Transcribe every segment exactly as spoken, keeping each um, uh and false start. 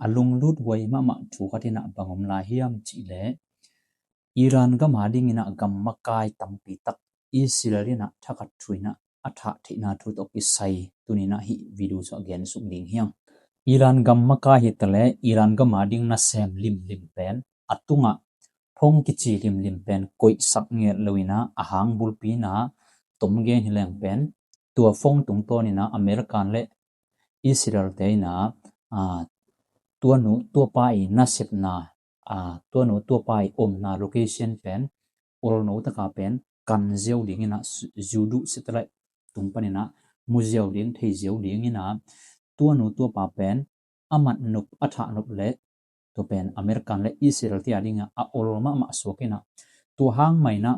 a lunglut huai mahmah thu khat in ah bang om lai hiam cih leh, Iran gam a ding in ah gam makai tampi tak Israel in ah thakhat thu in ah a thah theihna thu tawh kisai tuni in ah hih video sung ah gen suk ding hi hang. Iran gam makai hi ta leh Iran gam a ding nasem limlim pen a tungah phone kici limlim pen koihsak ngiat lo in ah a hang bulpi in ah tom gen hi leng pen tua phone tungtawn in ah American le Israel te in ah, ah, tua nu tua pa i nasepna, ah, tua nu tua pa i omna location pen olno taka pen kan ziau ding in ah, zu duh satellite tung pan in ah mu ziau ding, thei ziau ding in ah, tua nu tua pa pen a mat nop, a thah nop le tua pen American le Israel te a ding ah a ol mahmah suak in ah, tua hang mah in ah,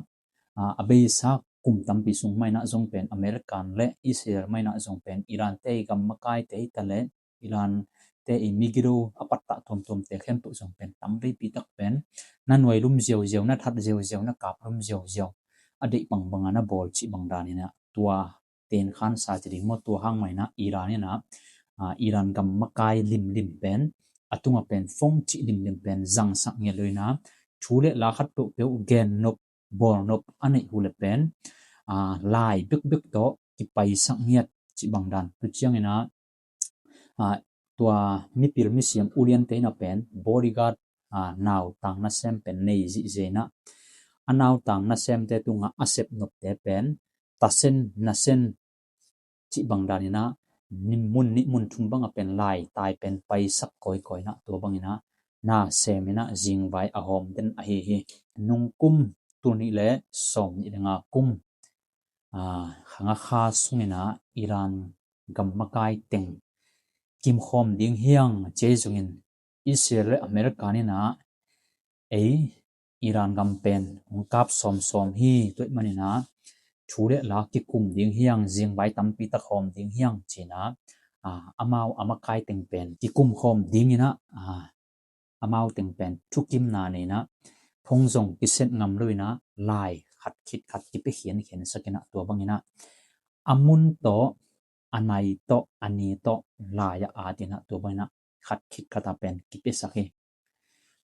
ah, a beisa kum tampi sung mah in ah zong pen American le Israel mah in ah zong pen Iran te i gam makai te hi ta leh Iran te i migido a pattah tuamtuam te khempeuh zong pen tamveipi tak pen na nuai lum ziauziau, na that ziauziau, na kap lum ziauziau, a deih bangbang a na bawl cih bang dan in ah tua ten khansa ci ding maw, tua hang mah in ah Iran in ah, ah, Iran gam makai limlim pen a tungah pen phone cih limlim pen zangsak ngiat lo in ah thu le la khat peuhpeuh gen nop, bawl nop a neih uh leh pen, ah, lai bekbek tawh kipaisak ngiat cih bang dan. Tu ciang in ah, ah, tua mipil misiam ulian te in ah pen bodyguard, ah, nautang nasem pen nei zihziah in ah, a nautang nasemte tungah a sep nopte pen tasen nasen cih bang dan in ah, nih mun, nih mun thum bang a pen lai tai pen paisak kawikawi in ah, tua bang in ah nasem in ah zingvai a hawm den ahi hi. Nungkum tul nih le sawm nih le nga kum, ah, kha nga kha sung in ah Iran gam makai teng kimkhawm ding hi hang ci zongin Israel le American in ah ei Iran gam pen hong kap sawmsawm hi, tua ahih man in ah thu le la kikum ding hi hang, zingvai tampi tak hawm ding hi hang ci in ah, ah, amau a makai teng pen kikum khawm ding in ah, ah, amau teng pen thukimna nei in ah phone zong kiset ngam lo in ah lai khat khit khat kipia khiankhian sak in ah tua bang in ah a mun tawh, a nai tawh, a ni tawh lai ah at in ah tua bang in ah khat khit khat a pen kipiasak hi.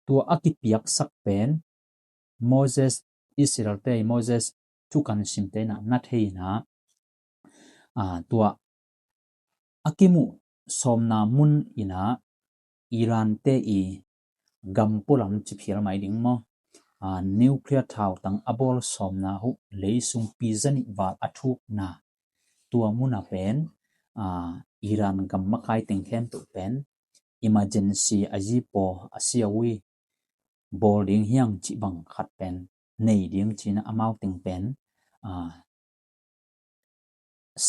Tua a kipiaksak pen Moses, Israel te Moses thukan simte in ah na thei in ah, ah, tua a kimuh sawmna mun in ah Iran te i gam pualam ci phial mai ding maw, ah, nuclear thautang a bawl sawmna uh leisung pi zanih val a thukna tua mun a pen, ah, Iran gam makai teng khempeuh pen emergency a zipaw a siau i bawl ding hi hang cih bang khat pen nei ding ci in ah amau teng pen, ah,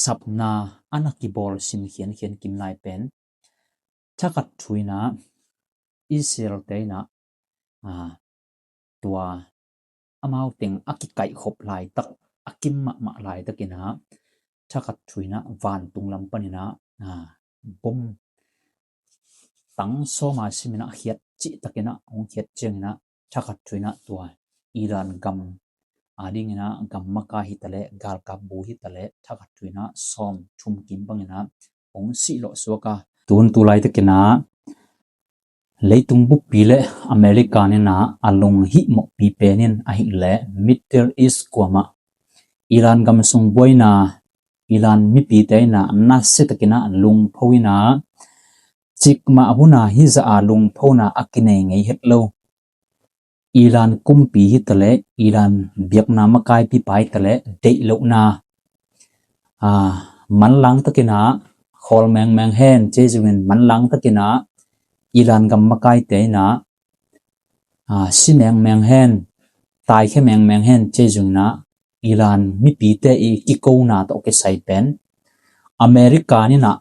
sapna a na kibawl sim khiankhian kim lai pen thakhat thu in ah Israel te in ah, ah, tua amau teng a kikaihkhop laitak, a kim mahmah laitak in ah thakhat thu in ah vantung lam pan in ah, ah, bom tang sawm a sim in ah khiat cih tak in ah hong khiat ciang in ah thakhat thu in ah tua Iran gam a ding in ah gam makai hi ta leh, galkap bu hi ta leh thakhat thu in ah sawm thum kim bang in ah hong sih lawh suak a. Tun tu laitak in ah leitung buppi le American in ah a lunghihmawhpi pen in ahih leh Middle East kuamah Iran gam sung buaina, Iran mipite in ah nasia tak in ah lungpho in ah cikmah hun a hizah a lungphona a kinei ngei het lo. Iran kumpi hi ta leh, Iran biakna makaipipa hi ta leh deih lohna, ah, manlang tak in ah khawl mengmeng hen ci zongin, manlang tak in ah Iran gam makaite in ah, ah, si mengmeng hen, taikhia mengmeng hen ci zongin ah Iran mipite i kikona tawh kisai pen American in ah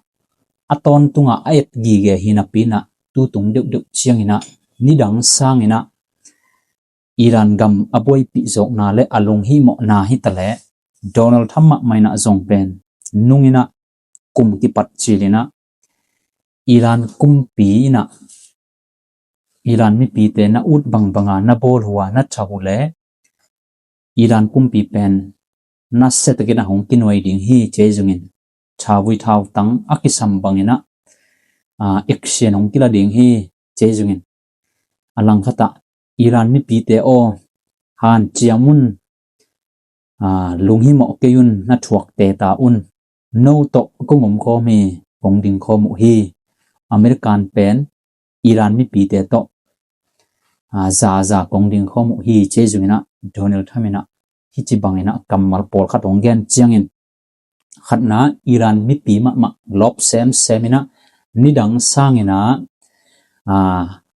a tawntung a a et gige hi napi in ah tutung deuhdeuh ciang in ah nidang sang in ah Iran gam a buaipih zawkna le a lunghihmawhna hi ta leh Donald Trump mahmah in ah zong pen nung in ah kum kipat cil in ah Iran kumpi in ah Iran mipite na ut bangbang a na bawl uh a na thah uh leh Iran kumpi pen nasia tak in ah hong kinuai ding hi ci zongin, thavui thautang a kisam bang in ah, ah, action hong kila ding hi, Cei zongin a langkhatah Iran mipite aw, hanciam un, lunghimawh kei un, na thuakte ta un. No tawh kong om khawm hi, kong ding khawm uh hi. American pen Iran mipite tawh zaza kong ding khawm uh hi. Cei zongin ah Donald Trump in ah hih ci bangin ah kammal pawlkhat hong gen ciangin, khatna, Iran mipi mahmah lawp semsem in ah nidang sangin ah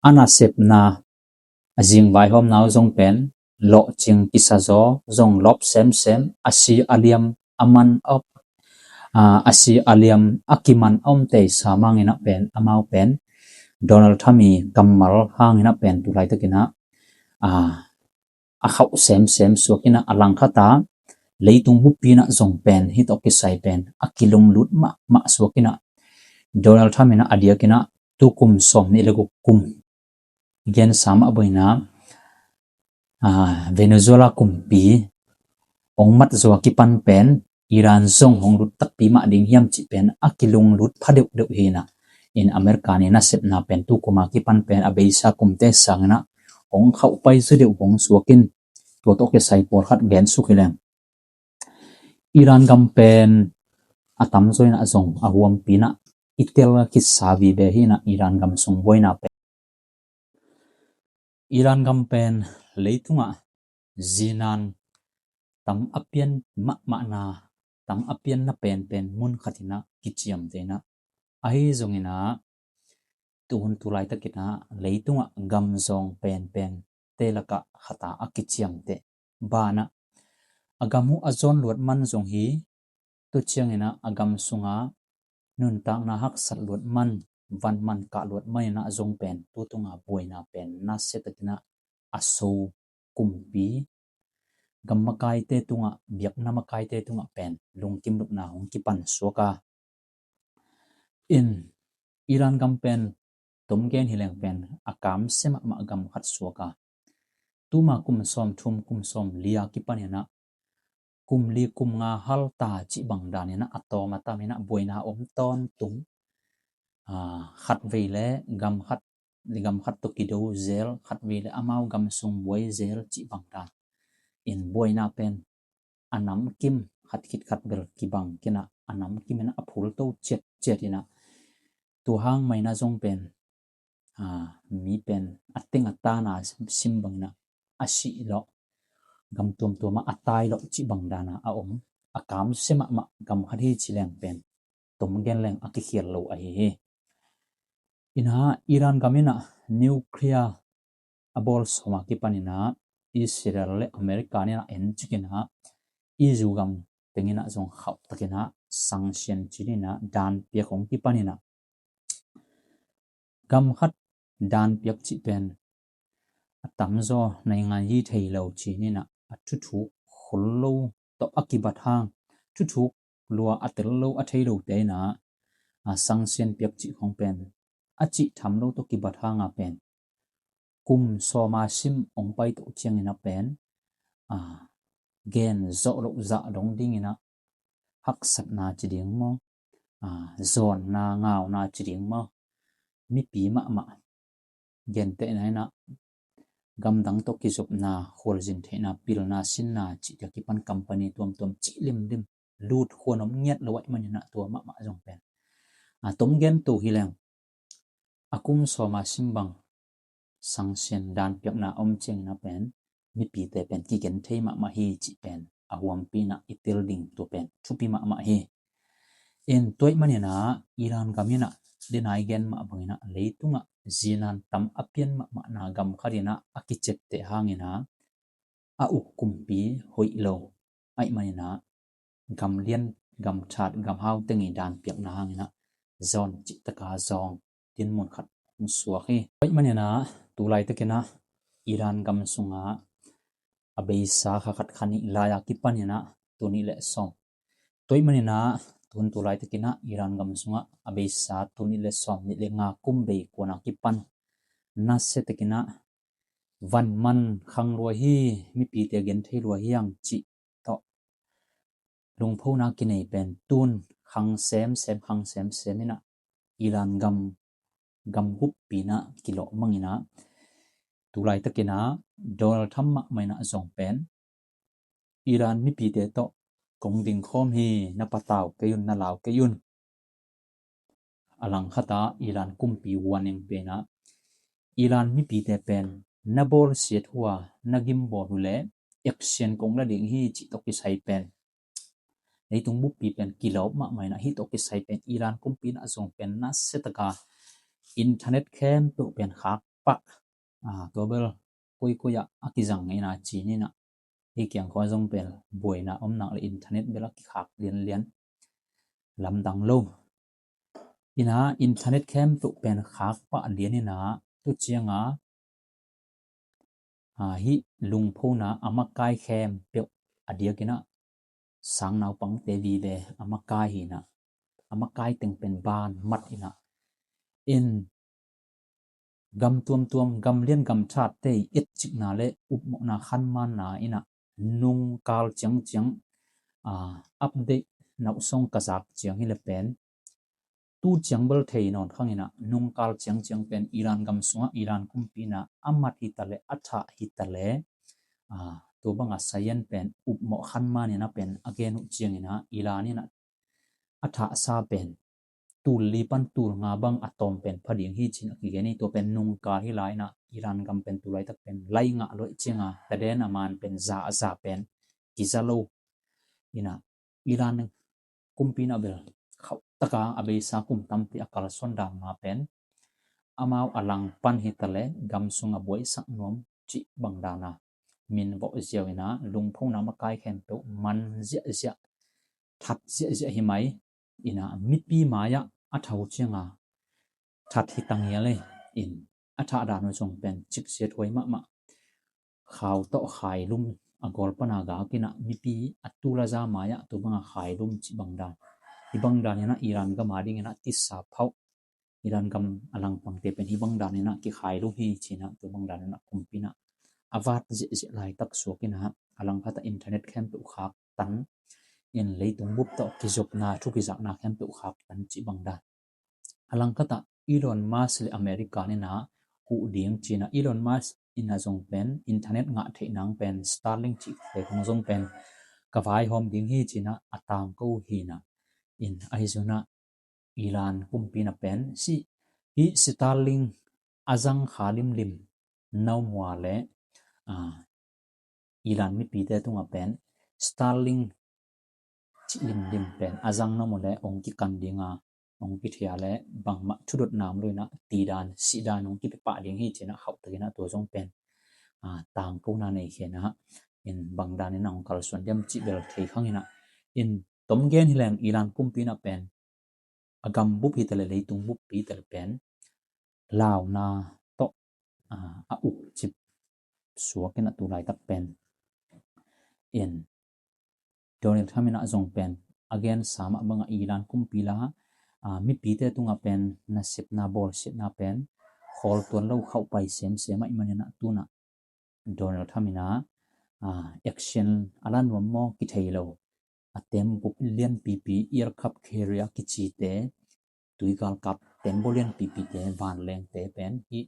a nasepna, a zingvaihawmna uh zong pen lawhcing kisa zaw, zong lawp semsem, a si a liam a man a, a si a liam a kiman a om tei samangin ah pen amau pen Donald Trump i kammal hangin ah pen tulaitakin ah a khauh semsem suakin ah a langkhatah leitung buppi in ah zong pen hih tawh kisai pen a kilunglut mahmah suakin ah Donald Trump in ah a diakin ah tukum sawm nih le guk kum gensa mah bangin ah Venezuela kumpi hong mat zaw a kipan pen Iran zong hong lut takpi mah ding hiam cih pen a kilunglut pha deuhdeuh hi in ah, in American i nasepna pen tukum a kipan pen a beisa kumte sangin ah hong khauh pai zaw deuh hong suakin, tua tawh kisai pawlkhat gen suk hi leng. Iran gam pen a tamzaw in ah zong a huampi in ah i tel khitsa vive hi in ah Iran gam sung buaina pen. Iran gam pen leitungah zinan tam a pian mahmahna, tam a pianna penpen mun khat in ah kiciamteh in ah, ahi zongin ah tuhun tulaitakin ah leitungah gam zawng penpen te lakah khatah a kiciamteh banah a gam uh a zawn luat man zong hi. Tu ciangin ah a gam sunga nuntakna haksat luat man, van man kah luat man in ah zong pen tu tunga buaina pen nasia takin ah a so kumpi, gam makaite tungah, biakna makaite tungah pen lungkim lupna hong kipan suak a. In Iran gam pen tom gen hi leng pen a kamsia mahmah gam khat suak a, tuma kum sawm thum, kum sawm li a kipan in ah kum li kum nga halta cih bang dan in ah a tawm a tam in ah buaina om tawntung. Khatvei le gam khat, gam khat tawh kido zel, khatvei le amau gam sung buai zel cih bang dan in buaina pen a namkim khat khit khat bel kibang kei in ah a namkim in ah a phulto ciatciat in ah tua hang mah in ah zong pen mi pen a teng a tana sim bangin ah a sih lawh, gam tuamtuam ah a tai lawh cih bang dana a om, a kamsia mahmah gam khat hi ci leng pen tom gen leng a kikhial lo ahi hi. In ah Iran gam in ah nuclear a bawl sawm a kipan in ah Israel le America in ah en cik in ah Israel gam teng in ah zong khauh takin ah sanction ci in ah dan piak hong kipan in ah gam khat dan piak cih pen a tamzaw naingan hi thei lo ci in ah a thuthuk khol lo tawh a kibat hang, thuthuk lua a tel lo a thei lote in ah a sanction piak cih khong pen a cih tham lo tawh kibat hang a pen kum sawm a sim hong pai tawh ciangin ah pen gen zawh loh zah dong dingin ah haksatna ci ding maw, zawnna ngauna ci ding maw, mipi mahmah gentehna in ah gamdang tawh kizopna, khualzin theihna, pilna, sinna cihte a kipan company tuamtuam cih limlim lut khuan om ngiat lo ahih manin ah tua mahmah zong pen a tom gen to hi leng a kum sawm a sim bang sanction dan piakna om ciangin ah pen mipite pen kigen thei mahmah hi cih pen a huampi in ah i tel ding tua pen thupi mahmah hi. In tua ahih manin ah Iran gam in ah denai gen mah bangin ah leitungah zinan tam a pian mahmahna gam khat in ah a kiciapteh hangin ah a uk kumpi hoih lo ahih manin ah gam lian, gam that, gam hau teng i dan piakna hangin ah zawn cih taka zawng dinmun khat hong suak hi. Tua ahih manin ah tulaitakin ah Iran gam sungah a beisa kha khat kha nih lai a kipan in ah tul nih le sawm. Tua ahih manin ah tuhun tulaitakin ah Iran gam sungah a beisa tul nih le sawm nih le nga kum bei kuan a kipan nasia takin ah van man khang lua hi, mipite gen thei lua hi ang cih tawh lungphona kinei pen tun khang semsem, khang semsem in ah Iran gam gam buppi in ah kilawh mang in ah, tu laitakin ah Donald Trump mahmah in ah zong pen Iran mipite tawh kong ding khawm hi, na patau kei un, na lau kei un. A langkhat ah Iran kumpi warning pen ah, Iran mipite pen na bawlsiat uh a, na gimbawl uh leh action kong la ding hi cih tawh kisai pen, leitung buppi pen kilawh mahmah in ah, hih tawh kisai pen Iran kumpi in ah zong pen nasia tak a internet khempeuh pen khak pah. Ah, tua bel koikoi ah a kizang in ah, ci in ah, hih kiang khawng zong pen buaina om nak leh internet bel a kikhak lianlian, lamdang lo. In ah internet khempeuh pen khak pah lian in ah, tu ciang a, ah, hih lungphona a makai khempeuh a diakin ah, sang naupangte vive a makai hi in ah, a makai teng pen ban mat in ah, in gam tuamtuam, gam lian gam thatte i etcikna leh upmawhna khanmanna in ah, nungkal ciangciang, ah, update nau sawng ka zak ciang hi leh pen, tu ciang bel thei nawn khang in ah, nungkal ciangciang pen Iran gam sungah Iran kumpi in ah a mat hi ta leh, a thah hi ta leh, ah, tua bang a science pen upmawh khanman in ah pen a gen uh ciangin ah, Iran in ah a thahsa pen tul li pan tul nga bang a tawm pen pha ding hi, ci in ah kigen hi. Tua pen nungkal hi lai in ah, Iran gam pen tu laitak pen lai ngah luai ciang a, taden a man pen za a za pen kiza lo in ah, Iran kumpi in ah bel khauh tak a, a beisa kum tampi a kalsuan dan mah pen, amau a langpan hi ta leh gam sung a buaisak nuam cih bang dan a min vawh ziau in ah, lungphona makai khempeuh man ziahziah, that ziahziah hi mai in ah, mipi mai-ah a thah uh ciang a that hi ta ngial e. In a thah dan uh zong pen ciksiat huai mahmah. Khau tawh khailum a gawl pan a gak in ah, mipi a tul a za mai-ah tua bang a khailum cih bang dan. Hih bang dan in ah Iran gam a ding in ah tisa phauh, Iran gam a langpangte pen hih bang dan in ah kikhailum hi, ci in ah tua bang dan in ah kumpi in ah a vat ziahziah laitak suak in ah, a langkhat ah internet khempeuh khaktan in, leitung bup tawh kizopna, thu kizakna khempeuh khaktan cih bang dan. A langkhat ah Elon Musk leh America in ah huh ding, ci in ah, Elon Musk in ah zong pen internet ngah theih nang pen Starlink cihte khawng zong pen ka vaihawm ding hi, ci in ah a tangko hi in ah, in ahi zong in ah Iran kumpi in ah pen, si, hih Starlink a zang kha limlim na om uh leh, ah, Iran mipite tungah pen Starlink cih limlim pen a zang na om uh leh hong kikan ding a, hong kithia leh bangmah thudotna om lo in ah, tidan sihdan hong kipia pah ding hi, ci in ah khauh tak in ah tua zong pen, ah, tangkona nei khin ah, in bang dan in ah hong kalsuan diam cih bel thei khang in ah, in tom gen hi leng Iran kumpi in ah pen a gam bup hi ta leh, leitung buppi hi ta leh pen launa tawh, ah, a ukcip suak in ah tu laitak pen, in Donald Trump in ah zong pen a gensa mah bang a, Iran kumpi la, ah, mipite tungah pen nasepna, bawlsiatna pen khawl tuan lo, khauh pai semsem ahih manin ah tu in ah Donald Trump in ah, ah, action a la nuam maw kithei lo, a tembup lianpipi, aircraft carrier kicite, tuigalkap tembaw lianpipite, vanlengte pen hih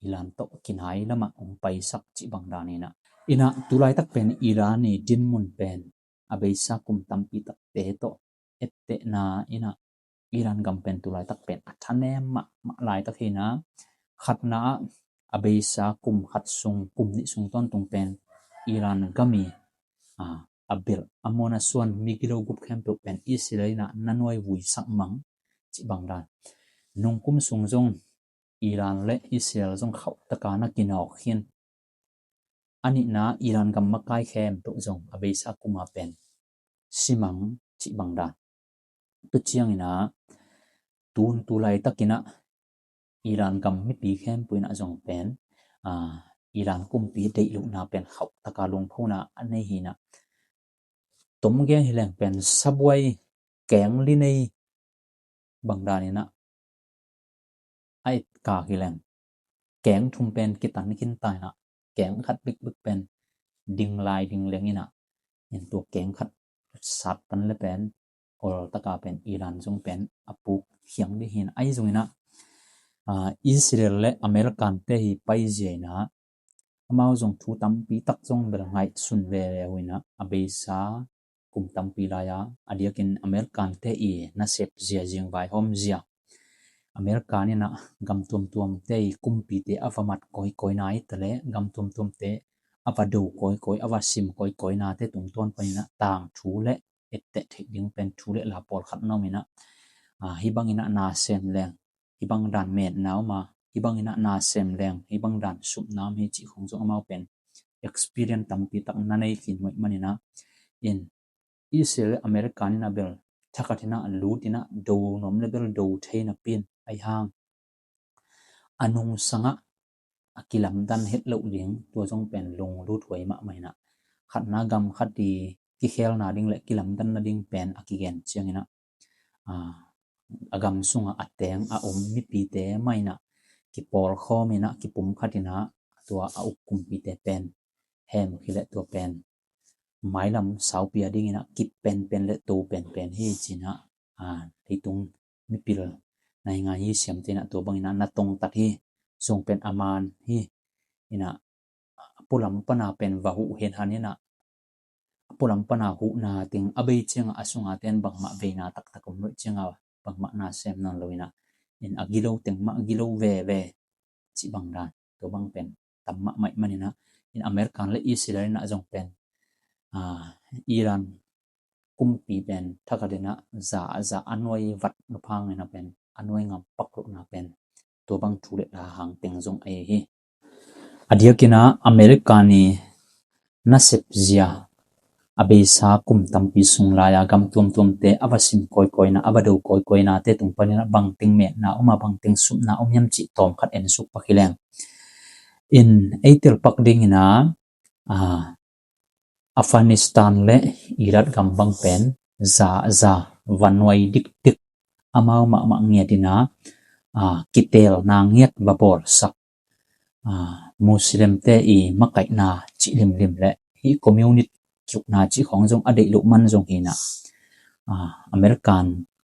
Iran tawh kinai lamah hong paisak cih bang dan in ah, in ah tu laitak pen Iran i dinmun pen a beisa kum tampi takte tawh ettehna in ah, Iran gam pen tu laitak pen a thanem mahmah laitak hi in ah, khatna ah a beisa kum khat sung, kum nih sung tawntung pen Iran gam i, ah, a belh, a muan a suan migilo gup khempeuh pen Israel in ah na nuai vuisak mang cih bang dan. Nungkum sung zong Iran leh Israel zong khauh tak a na kinawk khin. A nihna, Iran gam makai khempeuh zong a beisa kum a pen si mang cih bang dan. Tu ciang in ah, tun tu laitak in ah Iran gam mipi khempeuh in ah zong pen, ah, Iran kumpi deih lohna pen khauh tak a lungphona a nei hi in ah, tom gen hi leng pen sabuai keng li nei bang dan in ah, a etkak hi leng keng thum pen kitan khin ta in ah, keng khat bikbik pen ding lai ding leng in ah, in tua keng khat sat pan leh pen ol tak a pen Iran zong pen a puk khiang ding hi in ah, ahi zong in ah Israel le American te hi paizia in ah, amau zong thu tampi tak zong bel ngaihsun veve uh in ah, a beisa kum tampi lai-a a diakin American te i nasep zia, zingvaihawm zia, American in ah gam tuamtuam te i kumpi te a va mat kawikawi na hi ta le, gam tuamtuam te a va do kawikawi, a va sim kawikawi na te tungtawn panin ah tangthu le etteh theih ding pen thu le la pawlkhat na om in ah, hih bangin ah na sem leng hih bang dan metna om a, hih bangin ah na sem leng hih bang dan supna om hi cih khong zong amau pen experience tampi tak na nei khin uh ahih manin ah, in Israel le American in ah bel thakhat in ah lut in ah do nuam le bel do thei napi in, ahi hang a nungsang ah a kilamdan het loh ding, tua zong pen lunglut huai mahmah in ah, khatna gam khat i kikhelna ding le kilamdanna ding pen a kigen ciangin ah, a gam sungah a teng a om mipite mah in ah kipawlkhawm in ah, kipumkhat in ah, tua a uk kumpite pen hemkhi le tua pen mailam saupi a dingin ah kip penpen le to penpen hi ci-in ah, leitung mipil naingan hi siamte in ah tua bangin ah na tongtat hi, zong pen a man hi. In ah a pualam pana pen va huh henhan in ah, a pualam pana huhna teng a bei ciangah a sunga ten bangmah veina taktak om loh ciangah bangmah na sem nawn lo in ah, in a gilo teng mah gilo veve cih bang dan, tua bang pen tam mahmah ahih manin ah, in American le Israel in ah zong pen Iran kumpi pen thakhat in ah za, za a nuai vat nop hangin ah pen a nuai ngam pak lohna pen tua bang thu le la hang teng zong ahi hi. A diakin ah American i nasep zia, a beisa kum tampi sung lai-a gam tuamtuamte a va sim kawikawi na, a va do kawikawi na te tung panin ah bangteng metna om a, bangteng supna om hiam cih tawmkhat en suk pak hi leng. In ei tel pak dingin ah, Afghanistan le Iraq gam bang pen za, za va nuai dikdik, amau mahmah ngiat in ah, kitelna ngiat va bawlsak, Muslimte i makaihna cih limlim le hih communist kiukna cih khong zong a deih loh man zong hi in ah, American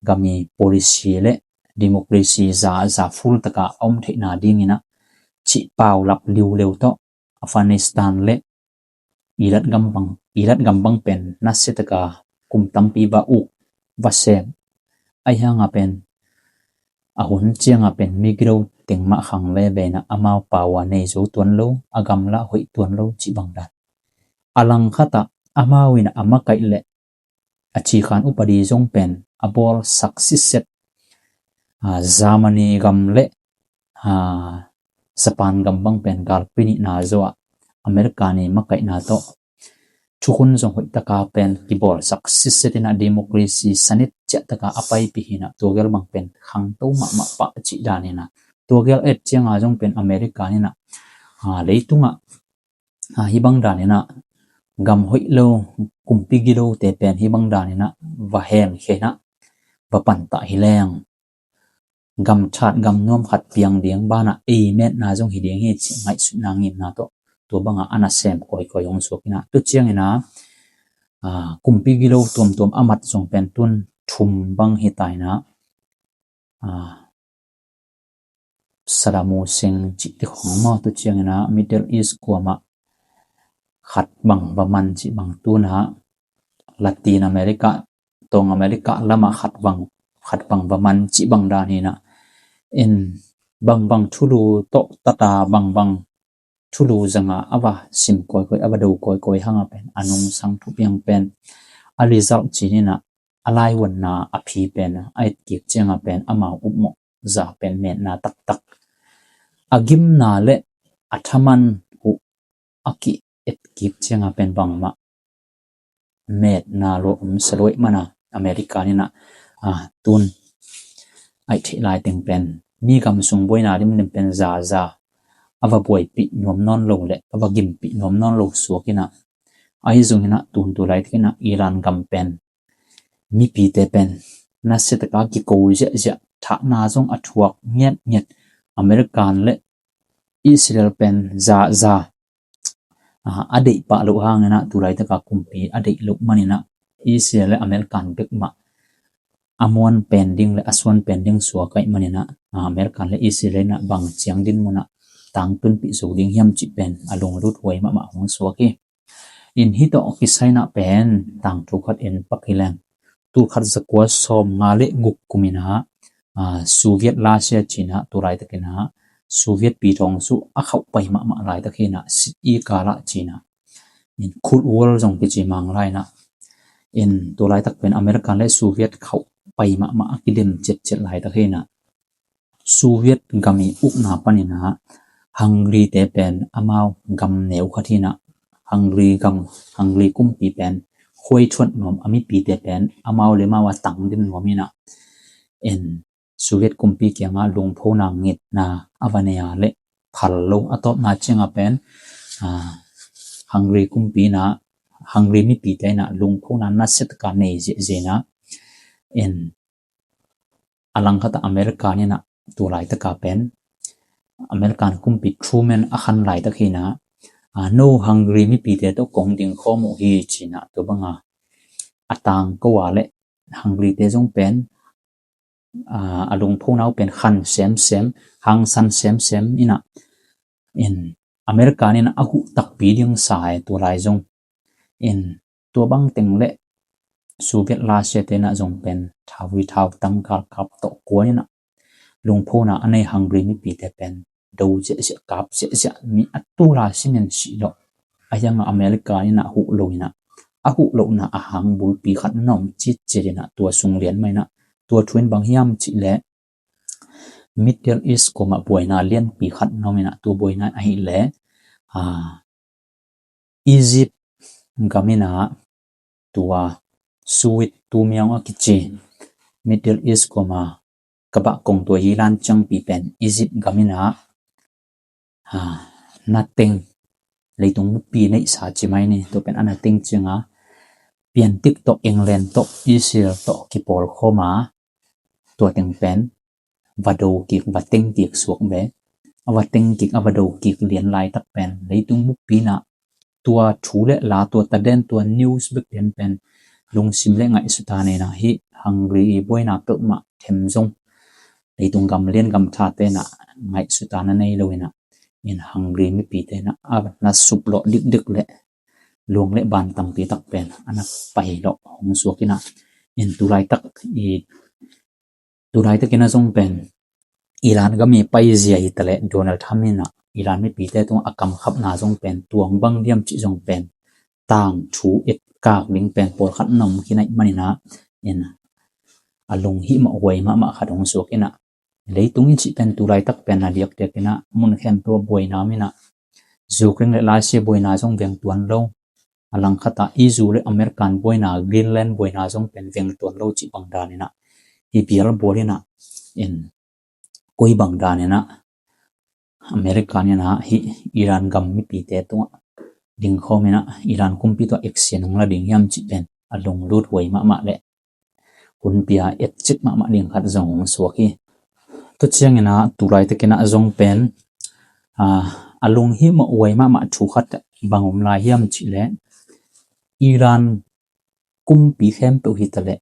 gam i policy le democracy za, za full taka a om theihna dingin ah cih paulap liuleu tawh Afghanistan le Iraq gam bang, Iraq gam bang pen nasia taka kum tampi va uk va sem, ahi hanga pen a hun cianga pen migilo teng mah khang veve in ah amau pau a nei zo tuan lo, a gamla hoih tuan lo cih bang dan. A langkhat ah amau in ah a makaih le a cikhan upadi zong pen a bawlsak sitset, Germany gam le Japan gam bang pen galpi nihna zaw ah American i makaihna tawh thukhun zong hoih taka pen kibawlsak sitset in ah democracy sanit ciah taka a paipih hi in ah tua gel bang pen khangto mahmah pah cih dan in ah, tua gel et cianga zong pen American in ah leitungah hih bang dan in ah gam hoih lo, kumpi gilote pen hih bang dan in ah va hemkhia in ah va pantah hi leng, gam that gam nuam khat piang ding banah ei metna zong hi ding hi cih ngaihsutna ngimna tawh tua bangah a nasem kawikawi hong suak in ah, tu ciangin ah kumpi gilo tuamtuam a mat zong pen tun thum bang hi ta in ah, Saddam Hussein cih te khong maw, tu ciangin ah Middle East kuamah khat bang va man cih bang, tun ah Latin America, Tawng America lamah khat bang, khat bang va man cih bang dan hi in ah, in bangbang thulu tawh tata bangbang thulu zanga a va sim kawikawi, a va do kawikawi hanga pen a nungsang thupiang pen a result cih in ah a laivuanna a phi pen a etkik cianga pen amau upmawh za pen metna taktak, a gimna le a thaman uh a ki etkik cianga pen bangmah metna lua om sa lua ahih mana America in ah tun aih theih lai teng pen mi gam sung buaina limlim pen za za a va buaipih nuam nawn lo le a va gimpih nuam nawn lo suak in ah, ahi zongin ah tun tu lai takin ah Iran gam pen mipite pen nasia taka kiko ziahziah, thahna zong a thuak ngiatngiat, American le Israel pen za za a deih pah loh hangin ah tu lai taka kumpi a deih loh manin ah Israel le American bek mah a muan pen ding le a suan pen ding suak ahih manin ah American le Israel in ah bang ciang dinmun ah tangtunpih zo ding hiam cih pen a lunglut huai mahmah hong suak hi. In hih tawh kisai in ah pen tang thu khat en pak hi leng, tul khat zakua sawmnga le guk kum in ah Soviet Russia ci in ah tu laitakin ah Soviet pi thawng su a khauh pai mahmah laitakin ah sit i kal ah ci in ah in Cold War zong kici mang lai in ah in tu laitak pen American le Soviet khauh pai mahmah a kidem ciatciat laitakin ah Soviet gam i ukna panin ah Hungary te pen amau gam neu khat hi in ah Hungary gam, Hungary kumpi pen khuai thuat nuam a mipite pen amau le amau a tang din nuam hi in ah in Soviet kumpi kiangah lungphona ngitna a va nei a le phal lo a tawpna ciangah pen Hungary kumpi in ah Hungary mipite in ah lungphona nasia taka nei ziahziah in ah in a langkhat ah American in ah tu laitaka pen American kumpi Truman a khan laitak hi in ah no Hungary mipite tawh kong ding khawm uh hi ci in ah tua banga a tangko a le Hungary te zong pen a lungphona uh pen khan semsem, hangsan semsem in ah in American in ah a huh takpi ding sa e tua lai zong in tua bang teng le Soviet Russia te in ah zong pen thauvui thautang galkap tawh kuan in ah lungphona a nei Hungary mipite pen do ziahziah kap ziahziah mi a tula simen sih lawh a hiangah American in ah huh lo in ah a huh lohna a hang bulpi khat na om citciat in ah tua sung lian mah in ah tua thu in bang hiam cih leh Middle East kuamah buaina lianpi khat na om in ah tua buaina ahih leh Egypt gam in ah tua Suez tumiang a kici Middle East kuama kabah kong tua hi lan ciangpi pen Egypt gam in ah na teng leitung bupi neihsa ci mai ni tua pen a na teng cianga piantik tawh England tawh Israel tawh kipawl khawma tua teng pen va do kik va teng kik suak ve a va teng kik a va do kik lian laitak pen leitung bupi in ah tua thu le la tua taden tua news bek den pen lungsim le ngaihsutna nei in ah hih Hungary i buaina peuhmah them zong leitung gam lian gam thate in ah ngaihsutna nei lo in ah in Hungary mipite in ah a na suplawh dikdik le luang le ban tampi tak pen a na pailawh hong suak in ah in tu laitak i tu laitakin ah zong pen Iran gam i paizia hi ta le Donald Trump in ah Iran mipite tungah a kamkhapna zong pen tuang bang diam cih zong pen tangthu etkak ding pen pawlkhat na om khin ahih manin ah in a lunghimawh huai mahmah khat hong suak in ah leitung i cih pen tu laitak pen a diakdiak in ah mun khempeuh ah buaina om in ah Ukraine le Russia buaina zong veng tuan lo a langkhat ah E U le American buaina Greenland buaina zong pen veng tuan lo cih bang dan in ah hi bial bual in ah in koi bang dan in ah American in ah hih Iran gam mipite tungah dingkhawm in ah Iran kumpi tungah action hong la ding hiam cih pen a lunglut huai mahmah le hunpia etcik mahmah ding khat zong hong suak hi. Tua ciangin ah tu laitakin ah zong pen a lunghimawh huai mahmah thu khat bang om lai hiam cih leh Iran kumpi khempeuh hi ta le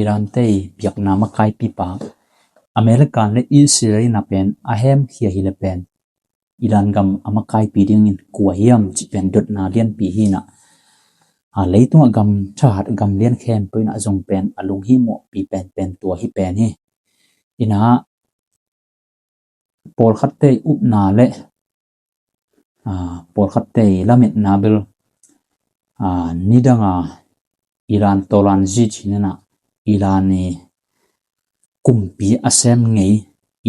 Iran te i biakna makaipipa American le Israel in ah pen a hemkhia hi le pen Iran gam a makaipi dingin kua hiam cih pen dotna lianpi hi in ah leitungah gam thahat gam lian khempeuh in ah zong pen a lunghimawhpi penpen tua hi pen hi. In ah pawlkhatte i upna le pawlkhatte i lametna bel nidanga Iran tawlanzi ci in ah Iran i kumpi a sem ngei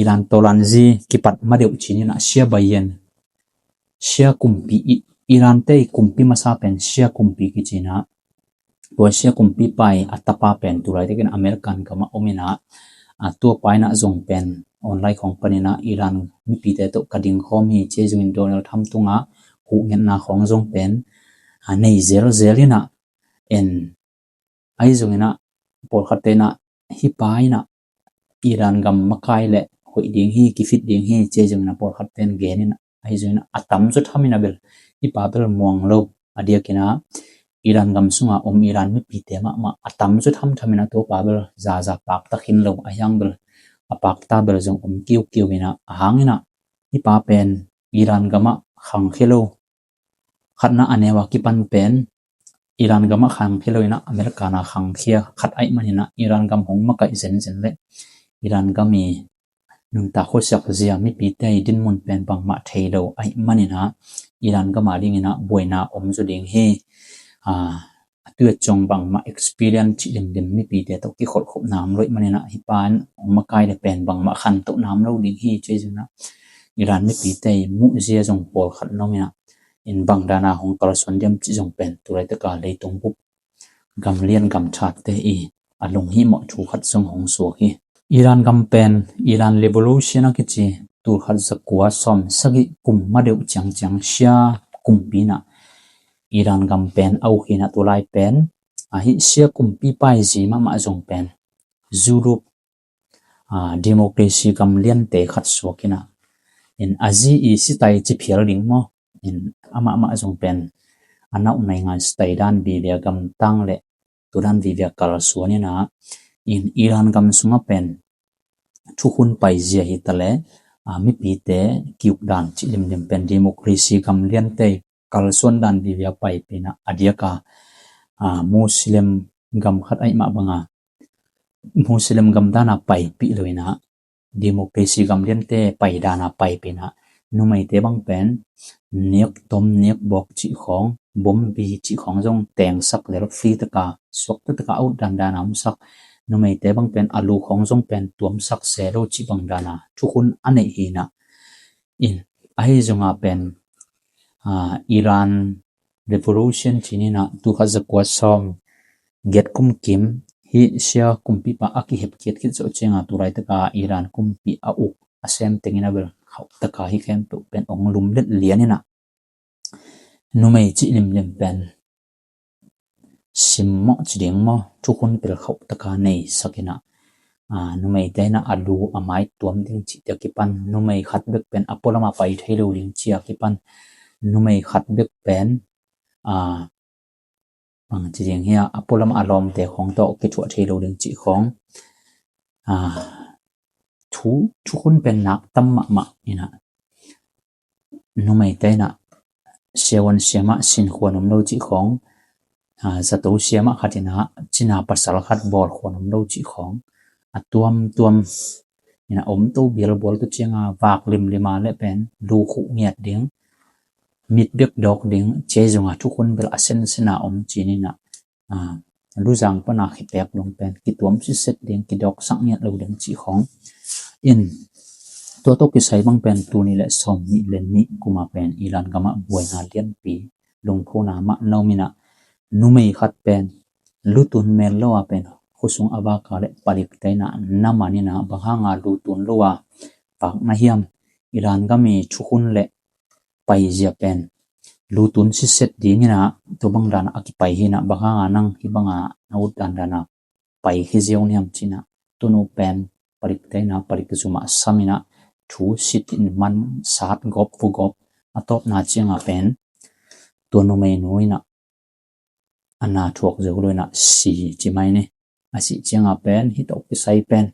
Iran tawlanzi kipat madeuh ci in ah sia bayen sia kumpi i Iran te i kumpi masa pen sia kumpi kici in ah tua sia kumpipa i a tapa pen tu laitakin American gam ah om in ah tua pa in ah zong pen online khawng panin ah Iran mipite tawh ka dingkhawm hi ci zongin Donald Trump tungah huhngetna khawng zong pen nei zelzel in ah en ahi zongin ah pawlkhatte in ah hih pa in ah Iran gam makai le hoih ding hi kifit ding hi ci zongin ah pawlkhatte in gen in ah ahi zongin ah a tamzaw tham in ah bel hih pa bel muang lo a diakin ah Iran gam sunga om Iran mipite mahmah a tamzaw thamtham in ah tua pa bel zaza pakta khin lo a hiang bel a pakta bel zong om kiukiu inah, a hang inah hih pa pen Iran gamah khangkhia lo. Khatna a neu a kipan pen Iran gamah khangkhia lo inah American a khangkhia khat ahih man inah Iran gam hong makaih zenzen leh Iran gam i nuntak khuasiak zia mipite i dinmun pen bangmah thei lo ahih man inah Iran gam a ding inah buaina om zaw ding hi. A, a tuat zong bangmah experience cih limlim mipite tawh kikholhkhop nam lo ahih man inah hih pa in hong makai le pen bangmah khantoh nam lo ding hi. Cih zong inah Iran mipite i muh zia zong pawlkhat na om inah in bang dana hong kalsuan diam cih zong pen tu laitaka leitung bup gam lian gam thate i a lunghimawh thu khat zong hong suak hi. Iran gam pen Iran Revolution a kici tul khat za kua sawm sagih kum ma deuh ciangciang Shia kumpi inah Iran gam pen a uk hi inah tu lai pen a hih Shia kumpi paizi mahmah zong pen Europe, a, democracy gam liante khat suak inah in a zi i sitai ci phial ding maw, in amah mah zong pen a nauh nai ngai sitai dan vivia gamtang le tu dan vivia kalsuan inah in Iran gam sungah pen thukhun paizia hi ta le, a, mipite kiuk dan cih limlim pen democracy gam liante kalsuan dan vivia paipih inah a diaka, a, Muslim gam khat ahih mah banga Muslim gam dana paipih lo inah democracy gam liante pai dana paipih inah numeite bang pen nek tom nek bawk cih khawng, bombi cih khawng zong tengsak lel free taka suakta taka a ut dandana omsak, numeite bang pen a lu khawng zong pen tuamsak se lo cih bang dana thukhun a neih hi inah in ahi zonga pen, a, Iran Revolution cih inah tul khat za kua sawm giat kum kim hih Shia kumpipa a kihepkhiat khit zawh cianga tu laitaka Iran kumpi a uk a sem tengin a bel khauh taka hih khempeuh pen ong lumlet lian inah numei cih limlim pen simmawh ci ding maw, thukhun pelkhauh taka neisak inah, a, numeite inah a lu a mai tuam ding cihte a kipan numei khat bek pen a pualama pai thei lo ding ci a kipan numei khat bek pen, a, bang ci ding hia, a pualama a lawmte khawng tawh kithuah thei lo ding cih khawng, a, thu, thukhun pen nak tam mahmah inah numeite inah siavuan siamah sin khuan om lo cih khawng, a, zato siamah khat inah cina pasal khat bawl khuan om lo cih khawng a tuamtuam inah om to bialbual tu cianga vak limlima le pen lu khuh ngiat ding, mit bek dawk ding, cia zonga thukhun bel a sensena om cin inah, a, luzang pana khipek dong pen kituam siset ding, kidawksak ngiat lo ding cih khawng in tua tawh kisai bang pen tul nih le sawm nih le nih kuma pen Iran gamah buaina lianpi lungphona mah na om inah numei khat pen lutun mel lo a pen khusung a vaka le palikte inah na man inah bang hanga lutun lo a vak na hiam, Iran gam i thukhun le paizia pen lutun siset ding inah tua bang dana a kipai hi inah bang hanga nang hih banga na ut dandana pai hi ziau niam ci inah tunu pen palikte inah palik zumah sam inah thu sit in man sat gawp pu gawp a tawpna cianga pen tua numeinu inah a na thuak zo lo inah si ci mai ni. A sih cianga pen hih tawh kisai pen,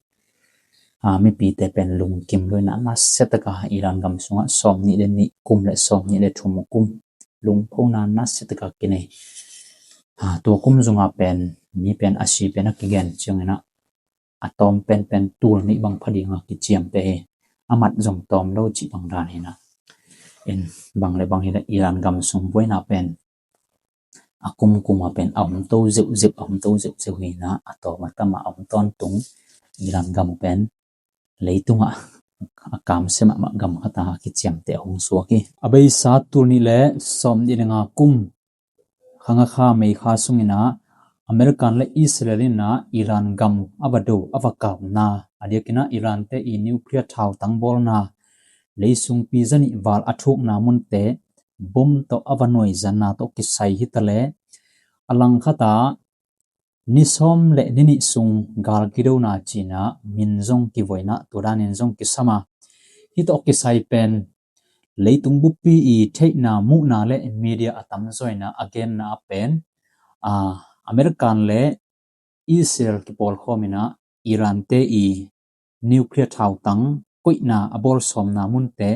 a, mipite pen lungkim lo inah nasia taka Iran gam sungah sawm nih le nih kum le sawm nih le thum kum lungphona nasia taka kinei. A, tua kum zunga pen mi pen a si pen a kigen ciang inah a tawm penpen tul nih bang pha dinga kiciamteh hi. A mat zong tawm lo cih bang dan hi inah in bang le bang hi le Iran gam sung buaina pen a kumkuma pen a om to zeuhzeuh, a om to zeuhzeuh hi inah a tawm a tama a om tawntung Iran gam pen leitungah a kamsia mahmah gam khata kiciamteh a hong suak hi. A beisa tul nih le sawm nih le nga kum khanga kha meikha sung inah American le Israel inah Iran gam a va do a va kapna a diak inah Iran te i nuclear thau tangbawlna leisungpi zanih val a thukna munte bom tawh a va nuaizanna tawh kisai hi ta le a langkhata ni sawm le ni nih sung gal kidona ci inah min zong kivuaina tua danin zong kisama hih tawh kisai pen leitung buppi i theihna muhna le media a tamzaw inah a genna a pen, a, American le Israel kipawlkhawm inah Iran te i nuclear thautang koihna a bawlsawmna munte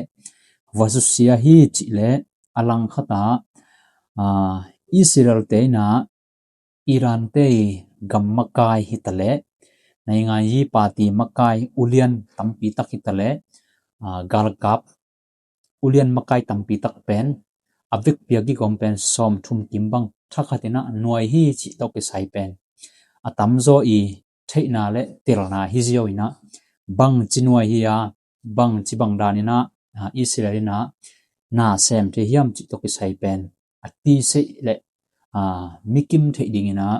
va susia hi cih leh a langkhat ah, aa, Israel te in ah Iran te i gam makai hi ta leh, naingan yi party makai ulian tampi tak hi ta leh, aa, galkap ulian makai tampi tak pen a vekpi a kigawm pen sawmthum kim bang thakhat in ah nuai hi cih tawh kisai pen a tamzaw i theihna le telna hi ziau in ah, bangci nuai hi a, bangci bang dan in ah, aa, Israel in ah na sem thei hiam cih tawh kisai pen a tiseih le, aa, mikim theih ding in ah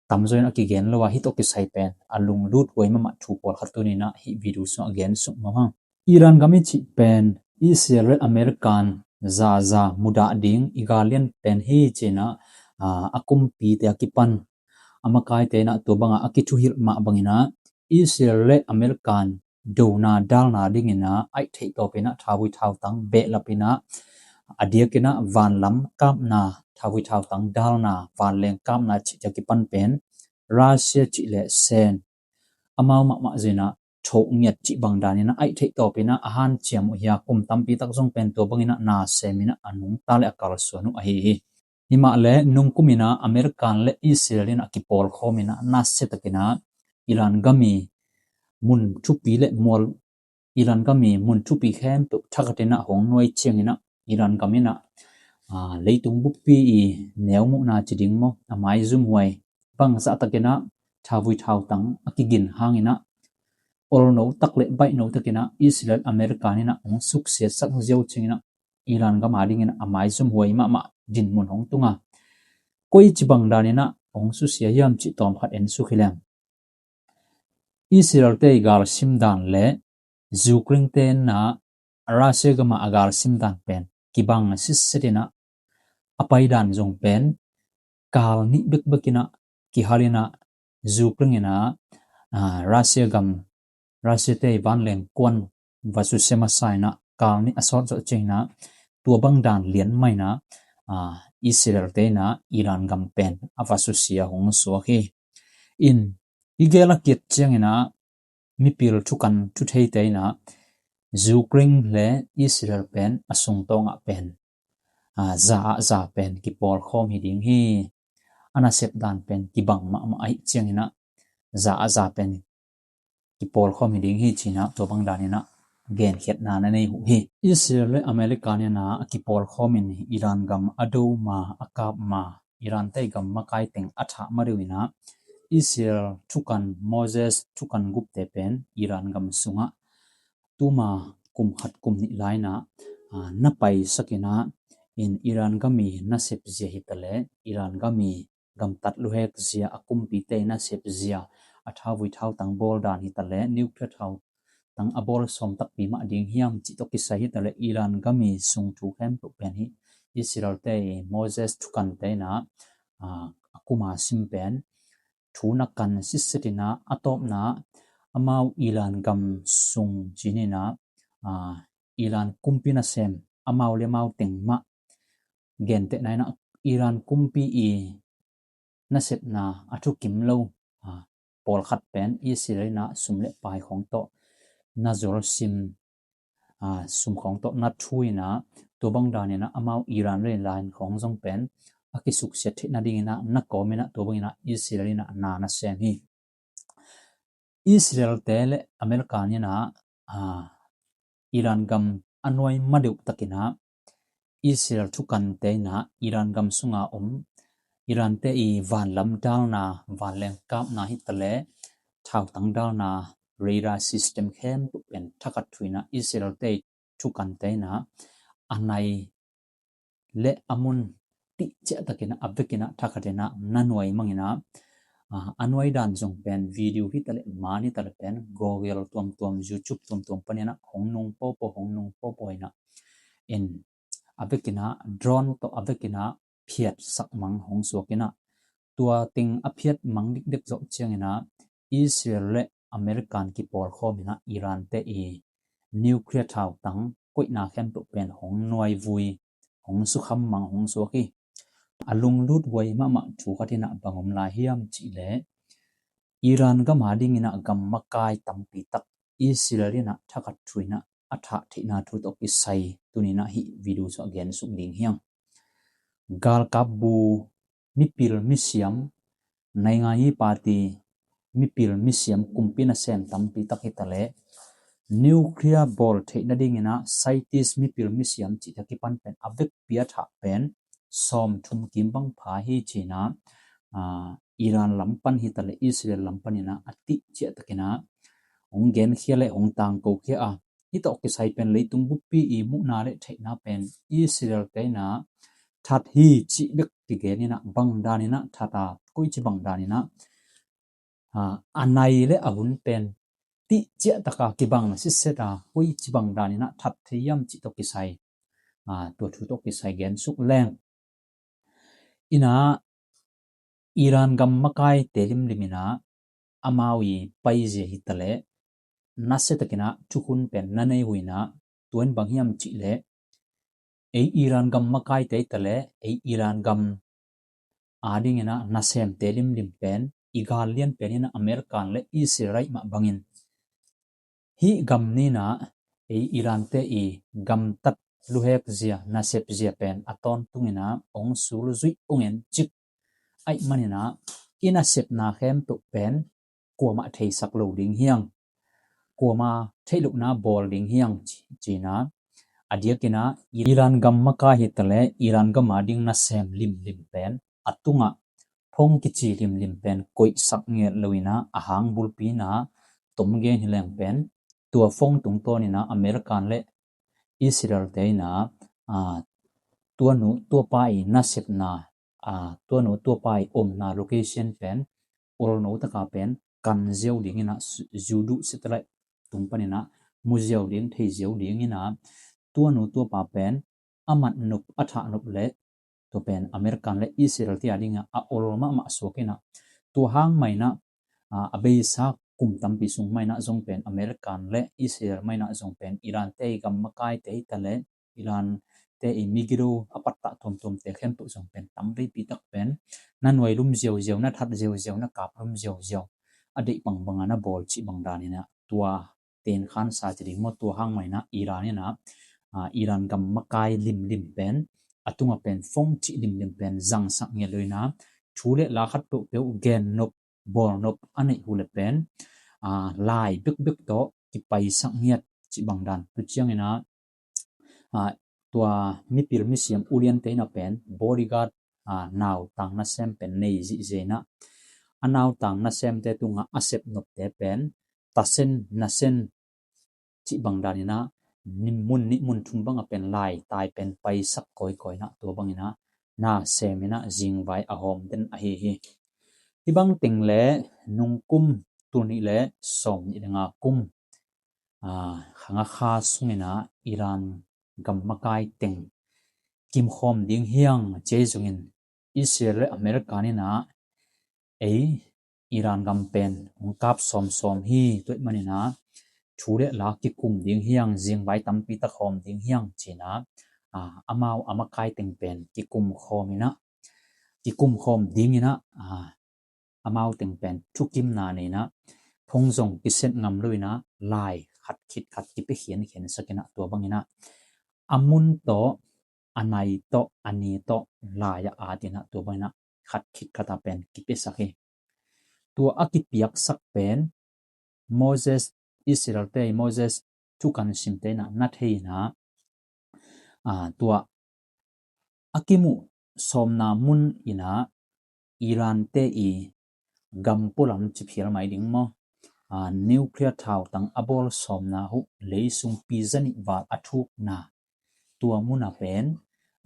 tamzaw in a kigen lo a, hih tawh kisai pen a lunglut huai mahmah thu pawlkhat tuni in ah hih video sungah a gen suk mawk hang. Iran gam i cih pen Israel le American zaza mudah ding i gal lian pen hi ci in ah, aa, a kumpite a kipan a makaite in ah tua bangah a kithuhilh mah bang in ah Israel le American dona dalna ding in ah aih theih tawp in ah thavui thautang behlap in ah, a diak in ah vanlam kapna, thavui thautang dalna, vanleng kapna cihte a kipan pen Russia cih le Sen amau mahmah zin ah thoh ngiat cih bang dan in ah aih theih tawp in ah a hanciam uh hi a, kum tampi tak zong pen tua bang in ah na sem in ah a nungta le a kalsuan uh ahi hi. Himah le nungkum in ah American le Israel in ah kipawlkhawm in ah nasia tak in ah Iran gam i mun thupi le mual, Iran gam i mun thupi khempeuh thakhat in ah hong nuai ciang in ah Iran gam in ah, aa, leitung buppi i neu muhna ci ding maw, a maizum huai bangzah tak in ah thavui thautang a kigin hang in ah olno tak le baihno tak in ah Israel American in ah hong suksiatsak ziau ciang in ah Iran gam a ding in ah a maizum huai mahmah dinmun hong tung a, koici bang dan in ah hong susia hiam cih tawmkhat en suk hi leng. Israel te i galsim dan le Ukraine te in ah Russia gam ah a galsim dan pen kibang sitset in ah a pai dan zong pen kal nih bekbek in ah kihal in ah Ukraine in ah, aa, Russia gam, Russia te i vanleng kuan va susia masa in ah kal nih a sawt zawh ciang in ah tua bang dan lian mah in ah, aa, Israel te in ah Iran gam pen a va susia hong suak hi. In, i gel a kiat ciang in ah mipil thukan thutheite in ah Ukraine le Israel pen a sungtawng ah pen, aa, za ah za pen kipawlkhawm hi ding hi. A nasep dan pen kibang mahmah ahih ciang in ah za ah za pen kipawlkhawm hi ding hi ci in ah tua bang dan in ah genkhiatna na nei uh hi. Israel le American in ah a kipawlkhawm in Iran gam a do ma, a kap ma, Iran te i gam makai teng a thah ma deuh in ah Israel thukan, Moses thukan gupte pen Iran gam sungah tuma kum khat kum nih lai in ah, aa, na paisak in ah, in Iran gam i nasep zia hi ta le, Iran gam i gamtat luhek zia, a kumpite i nasep zia, a thavui thautang bawl dan hi ta le, nuclear thautang a bawlsawm takpi mah ding hiam cih tawh kisai hi ta le, Iran gam i sungthu khempeuh pen hi Israel te i Moses thukante in ah, aa, a kum a sim pen thu na kan sitset in ah, a tawpna amau Iran gam sung ci in ah, aa, Iran kumpi nasem amau le amau teng mah gentehna in ah Iran kumpi i nasepna a thukim lo, aa, pawlkhat pen Israel in ah sum le pai khawng tawh na zolsim, aa, sum khawng tawh na thu in ah tua bang dan in ah amau Iran le line khawng zong pen a kisuksiat theih nading in ah na kawm in ah tua bang in ah Israel in ah na na sem hi. Israel te le American in ah, aa, Iran gam a nuai ma deuh tak in ah Israel thukante in ah Iran gam sunga om Iran te i vanlam dalna, vanleng kapna hi ta le, thautang dalna, radar system khempeuh pen thakhat thu in ah Israel te i thukante in ah a nai le a mun tih ciah tak in ah a vek in ah thakhat in ah na nuai mang in ah, aa, a nuai dan zong pen video hi ta le, man hi ta le pen Google tuamtuam, YouTube tuamtuam pan in ah hong nung pawpaw, hong nung pawpaw in ah, in a vek in ah drone tawh a vek in ah phiatsak mang hong suak in ah, tua teng a phiat mang dikdek zawh ciang in ah Israel le American kipawlkhawm in ah Iran te i nuclear thautang koihna khempeuh pen hong nuai vui, hong sukham mang hong suak hi. A lunglut huai mahmah thu khat in ah bang om lai hiam cih le, Iran gam a ding in ah gam makai tampi tak Israel in ah thakhat thu in ah a thah theihna thu tawh kisai tuni in ah hih video sungah gen suk ding hi hang. Galkap bu, mipil misiam, naingan yi party, mipil misiam kumpi nasem tampi tak hi ta leh, nuclear bawl theih nading in ah scientist mipil misiam cih a kipan pen a vekpi a thah pen sawmthum kim bang pha hi ci in ah, aa, Iran lam pan hi ta leh Israel lam pan in ah a tih ciah tak in ah hong genkhia leh hong tangkokhia a, hih tawh kisai pen leitung buppi i muhna leh theihna pen Israel te in ah that hi cih bek kigen in ah, bang dan in ah that a, koici bang dan in ah, aa, a nai leh a hun pen tih ciah tak a kibang sitset a, koici bang dan in ah that thei hiam cih tawh kisai, aa, tua thu tawh kisai gen suk leng. In ah Iran gam makaite limlim in ah amau i paizia hi ta leh nasia tak in ah thukhun pen na nei uh in ah, tua in bang hiam cih leh ei Iran gam makaite hi ta leh ei Iran gam ading in ah nasemte limlim pen i gal lianpen in ah American leh Israel ahih mah bangin hih gam ni in ah ei Iran te i gamtat luhek zia, nasep zia pen a tawntung in ah hong sul zuih hong en cik ahih man in ah i nasepna khempeuh pen kuamah theisak lo ding hi hang, kuamah theih lohna bawl ding hi hang ci, ci in ah, a diak in ah Iran gam makai hi ta leh Iran gam ading nasem limlim pen a tungah phone kici limlim pen koihsak ngiat lo in ah, a hang bulpi in ah tom gen hi leng pen tua phone tungtawn in ah American leh Israel te in ah, aa, tua nu tua pa i nasepna, aa, tua nu tua pa i omna location pen olno tak a pen kan ziau ding in ah, zu duh satellite tung pan in ah mu ziau ding, thei ziau ding in ah, tua nu tua pa pen a mat nop, a thah nop leh tua pen American leh Israel te ading ah a ol mahmah suak in ah, tua hang mah in ah, aa, a beisa kum tampi sung mah in ah zong pen American leh Israel mah in ah zong pen Iran te i gam makaite hi ta leh Iran te i Megiddo a pattah tuamtuamte khempeuh zong pen tam veipi tak pen na nuai lum ziauziau, na that ziauziau, na kap lum ziauziau, a deih bangbang a na bawl cih bang dan in ah tua ten khansa ci ding maw, tua hang mah in ah Iran in ah, aa, Iran gam makai limlim pen a tungah pen phone cih limlim pen zangsak ngiat lo in ah, thu leh la khat peuhpeuh gen nop, bawl nop a neih uh leh pen, aa, lai bekbek tawh kipaisak ngiat cih bang dan. Tu ciang in ah, aa, tua mipil misiam uliante in ah pen bodyguard, aa, nautang nasem pen nei zihziah in ah, a nautang nasemte tungah a sep nopte pen tasen nasen cih bang dan in ah, ni mun nih mun thum bang a pen lai tai pen paisak kawikawi in ah, tua bang in ah nasem in ah zingvai a hawm den ahi hi. Hih bang teng leh nung kum tul nih leh sawm nih leh nga kum, aa, kha nga kha sung in ah Iran gam makai teng kimkhawm ding hi hang ci zongin Israel leh American in ah ei Iran gam pen hong kap sawmsawm hi, tua ahih man in ah thu leh la kikum ding hi hang, zingvai tampi tak hawm ding hi hang ci in ah, aa, amau a makai teng pen kikum khawm in ah, kikum khawm ding in ah, aa, amau teng pen thukimna nei in ah, phone zong kiset ngam lo in ah, lai khat khit khat kipia khiankhian sak in ah, tua bang in ah a mun tawh, a nai tawh, a ni tawh lai ah at in ah, tua bang in ah khat khit khat a pen kipiasak hi. Tua a kipiaksak pen Moses, Israel te i Moses thukan simte in ah na thei in ah, aa, tua a kimuh sawmna mun in ah Iran te i gam pualam ci phial mai ding maw, aa, nuclear thautang a bawl sawmna uh, leisung pi zanih val a thukna, tua mun a pen,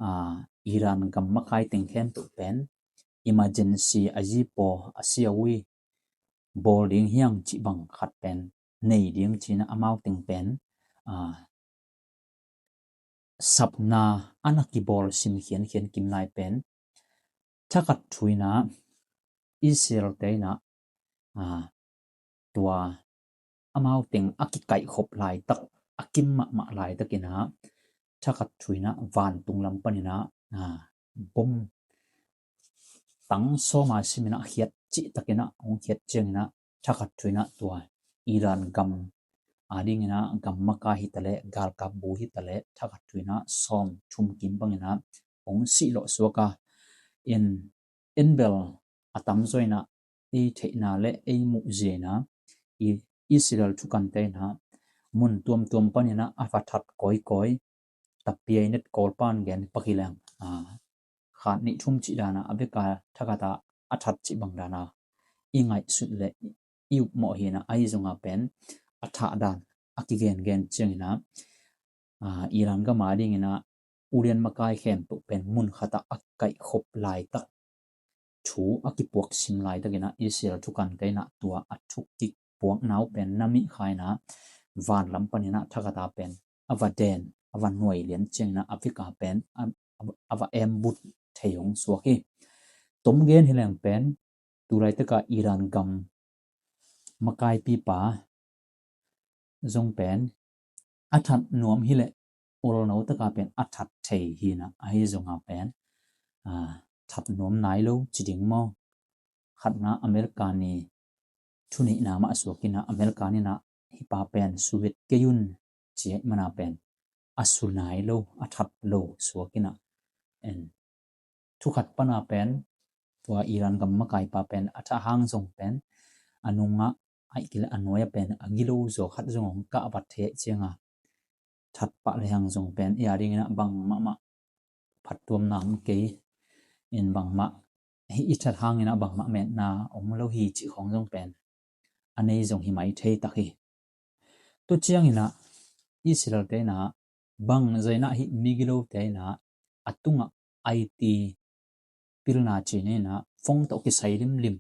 aa, Iran gam makai teng khempeuh pen emergency a zipaw a siawi bawl ding hi hang cih bang khat pen nei ding ci in ah amau teng pen, aa, sapna a na kibawl sim khiankhian kim lai pen thakhat thu in ah Israel te in ah, aa, tua amau teng a kikaihkhop laitak, a kim mahmah laitak in ah thakhat thu in ah vantung lam pan in ah, aa, bom tang sawm a sim in ah khiat cih tak in ah hong khiat ciang in ah thakhat thu in ah tua Iran gam adingin ah gam makai hitaleh, galkap bu hitaleh, thakhat thu in ah sawm thum kim bangin ah hong sih lawh suak a, in, in bel a tamzaw in ah ei theihna le ei muhzia in ah, i Israel thukante in ah mun tuamtuam panin ah a va that kawikawi, Tapiai Net Kawl pan gen pak hi leng, a, khat nih thum cih dan a, a vek a thakhat a a that cih bang dan a i ngaihsut le i upmawh hi in ah, ahi zongin pen a thah dan a kigengen ciangin ah, a, Iran gam adingin ah ulian makai khempeuh pen mun khat ah a kaihkhop laitak, thu a kipuak sim laitakin ah Israel thukante in ah tua a thuk kipuakna uh pen na mihkha in ah vanlam panin ah thakhat a pen a va den, a va nuai lian ciangin ah a vek a pen a, a, a va embut thei hong suak hi. Tom gen hi leng pen tu laitak a Iran gam makaipipa zong pen a that nuam hi leh olno tak a pen a that thei hi in ah, ahi zongin pen, a, that nuam nai lo ci ding maw? Khatna America ni thuneihna mah a suak in ah, America ni in ah hih pa pen su vet kei un ci ahih manin ah pen a su nai lo, a that lo suak in ah, en, thukhat pan a pen tua Iran gam makaipa pen a thah hang zong pen a nung ah, ahih kei leh a nuai ah pen a gilo zaw khat zong hong kah vat thei ahih ciangin ah that pah lehang zong pen i adingin ah bangmah mah phattuamna om kei, in bangmah hih i that hangin ah bangmah metna om lo hi cih khawng zong pen a nei zong hi mai thei tak hi. Tua ciangin ah Israel te in ah bang zah in ah hih migilote in ah a tungah I T pilna cih in ah phone tawh kisai limlim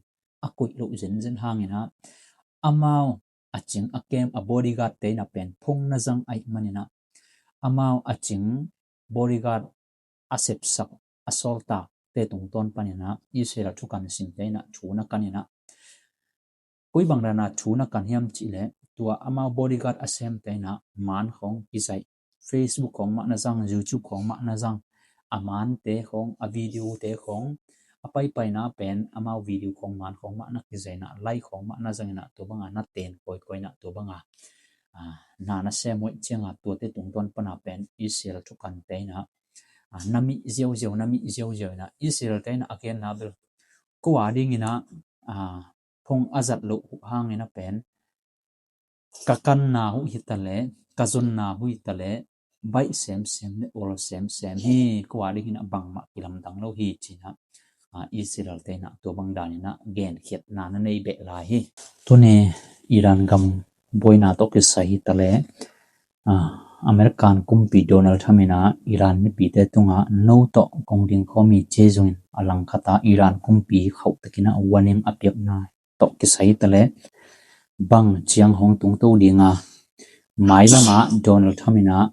a koih loh zenzen hangin ah amau a cing a kem a bodyguard te in ah pen phone na zang ahih manin ah amau a cing bodyguard a sepsak a sawltak te tungtawn panin ah Israel thukan simte in ah thu na kan in ah, koi bang dan a thu na kan hiam cih leh tua amau bodyguard a semte in ah maan khawng kizaih, Facebook khawng mah na zang, YouTube khawng mah na zang, a maante khawng, a videote khawng, a paipaina pen amau video khawng, maan khawng mah na kizaih in ah, live khawng mah na zang in ah, tua bang a na ten kawikawi in ah, tua bang a, a, na na sem uh ahih ciangin ah tuate tungtawn pan a pen Israel thukante in ah, a, na mih ziauziau, na mih ziauziau in ah, Israel te in ah a genna bel ko adingin ah, a, phone a zat loh uh hangin ah pen ka kanna uh hitaleh, ka zonna uh hitaleh, baih semsem le ol semsem hi, ko adingin ah bangmah kilamdang lo hi ci in ah, a, Israel te in ah tua bang dan in ah genkhiatna na nei beh lai hi. Tuni Iran gam buaina tawh kisai hitaleh, a, American kumpi Donald Trump in ah Iran mipite tungah no tawh kong dingkhawm hi ci zongin a langkhat ah Iran kumpi khauhtakin ah warning a piakna tawh kisai hitaleh bang ciang hong tungto ding a, mailam ah Donald Trump in ah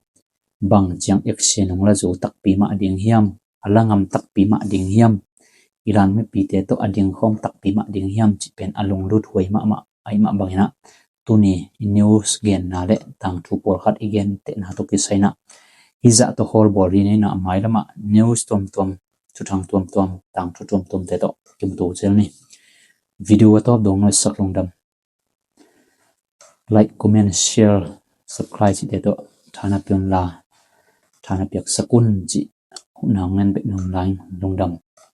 bang ciang action hong la zo takpi mah ding hiam, a la ngam takpi mah ding hiam, Iran mipite tawh a dingkhawm takpi mah ding hiam cih pen a lunglut huai mahmah ahih mah bangin ah tuni i news genna le tangthu pawlkhat i gentehna tawh kisai in ah hih zah tawh hawlbawl ding in ah mailam ah news tuamtuam, thuthang tuamtuam, tangthu tuamtuamte tawh kimuto zel ni. Video a tawp dong nuaisak lungdam. Like, comment, share, subscribe cihte tawh tha na pia un la, tha na piaksak un cih hun hong ngen beh nuam lai, lungdam.